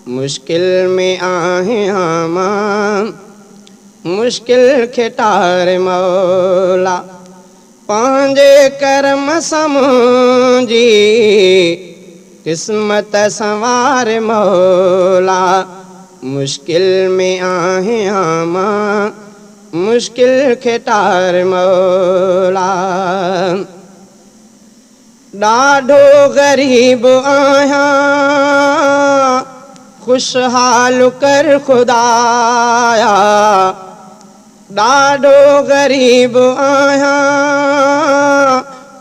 मुश्किल में आहियां मां, मुश्किल खे टार मौला। पंहिंजे करम सां मुंहिंजी क़िस्मत संवार मौला। मुश्किल में आहियां मां, मुश्किल खे टार मौला। ॾाढो ग़रीब आहियां, ख़ुशहाल कर ख़ुदाया। ॾाढो ग़रीब आहियां,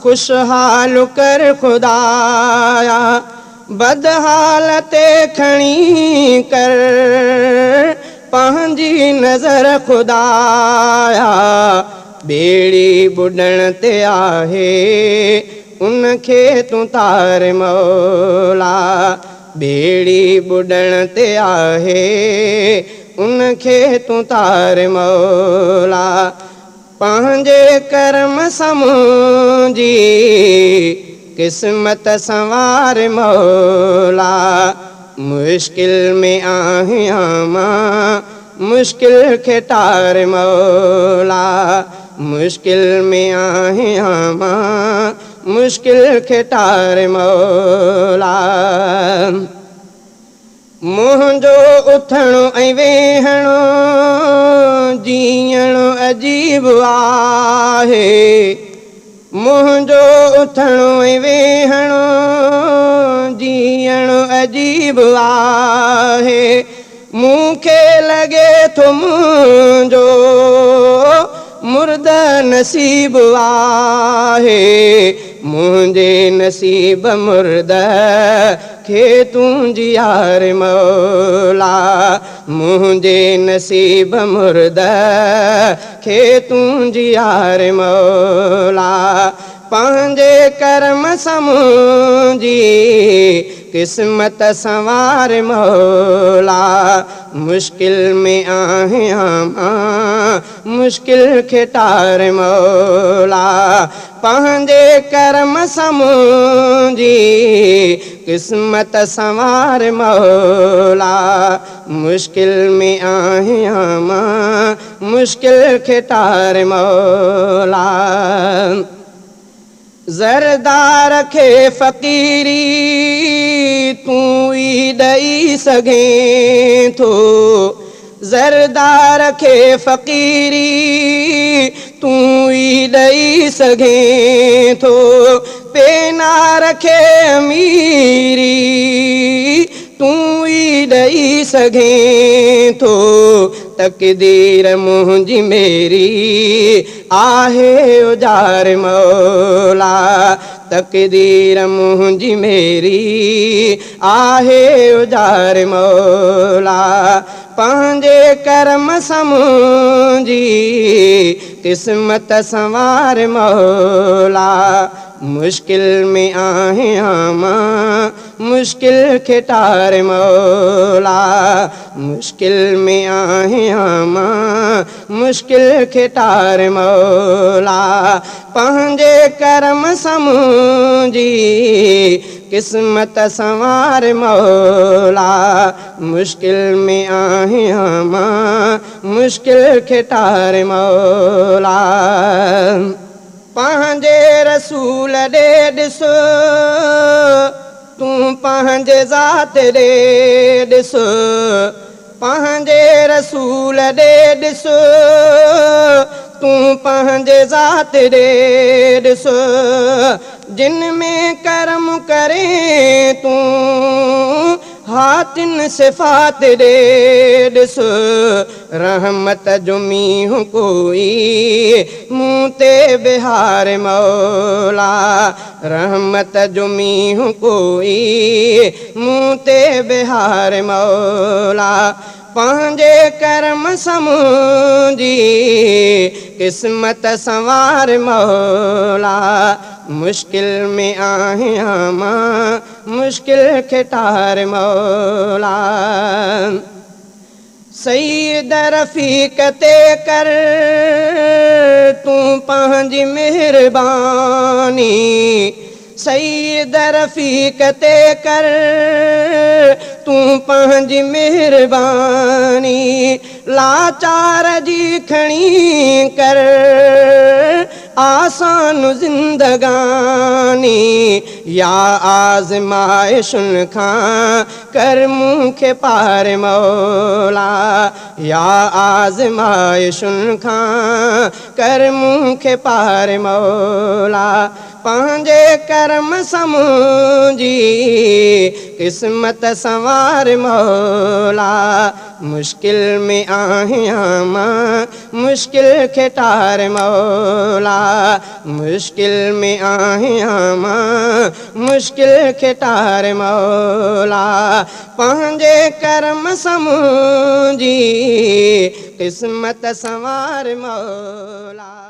ख़ुशहाल कर ख़ुदाया। बदहाल ते खणी कर पंहिंजी नज़र ख़ुदाया। ॿेड़ी ॿुॾण ते आहे, उनखे तूं तार मौला। ॿेड़ी ॿुॾण ते आहे, उनखे तूं तार मौला। पंहिंजे करम सां मुंहिंजी क़िस्मत संवार मौला। मुश्किल में आहियां मां, मुश्किल खे टार मौला। मुश्किल में आहियां मां, मुश्किल खे टार मौला। मुंहिंजो उथणो ऐं वेहणो जीअणो अजीब आहे। मुंहिंजो उथणो ऐं वेहणो जीअणो अजीब आहे। मूंखे लॻे थो मुंहिंजो मुर्द नसीब आहे। मुंहिंजे नसीब मुर्द खे तूं जीआर मौला। मुंहिंजे नसीब मुर्द खे तूं जीआर मौला। पंहिंजे करम सां मुंहिंजी क़िस्मत संवार मौला। मुश्किल में आहियां मां, मुश्किल खे टार मौला। पंहिंजे करम सां मुंहिंजी क़िस्मत संवार मौला। मुश्किल में आहियां मां, मुश्किल खे टार मौला। ज़रदार खे फ़क़ीरी तूं ई ॾेई सघें थो। ज़रदार खे फ़क़ीरी तूं ई ॾेई सघें थो। पेनार खे अमीरी तूं ई ॾेई सघें थो। तक़दीर मुंहिंजी मेरी आहे उजार मौला। तक़दीर मुंहिंजी मेरी आहे उजार मौला। पंहिंजे करम सां मुंहिंजी क़िस्मत संवार मौला। मुश्किल में आहियां मां, मुश्किल खे टार मौला। मुश्किल में आहियां मां, मुश्किल खे टार मौला। पंहिंजे करम सां मुंहिंजी क़िस्मत संवार मौला। मुश्किल में आहियां मां, मुश्किल खे टार मौला। पंहिंजे रसूल ॾे ॾिस, तूं पंहिंजे ज़ात ॾे ॾिस। पंहिंजे रसूल ॾे ॾिस, तूं पंहिंजे ज़ात ॾे ॾिस। जिन में करम करे तूं हातिन सिफ़ात ॾे ॾिस। रहमत जो मींहुं कोई मूं ते बिहार मौला। रहमत जो मींहुं कोई मूं ते बिहार मौला। पंहिंजे करम सां मुंहिंजी क़िस्मत संवार मौला। मुश्किल में आहियां मां, मुश्किल खे टार मौला। सैयद रफ़ीक ते कर तूं पंहिंजी महिरबानी। सैयद रफ़ीक ते कर تون پنهنجي مهرباني لاچار جي کڻي ڪر آسان زندگاني. يا آزمائشن کان ڪر مون کي پار مولا، يا آزمائشن کان ڪر مون کي پار مولا. پنهنجي ڪرم سان منهنجي قسمت سنوار مولا. مشڪل ۾ آهيان مان، مشڪل کي ٽار مولا. مشڪل ۾ آهيان مان، مشڪل کي ٽار مولا. پنهنجي ڪرم سان منهنجي قسمت سنوار مولا.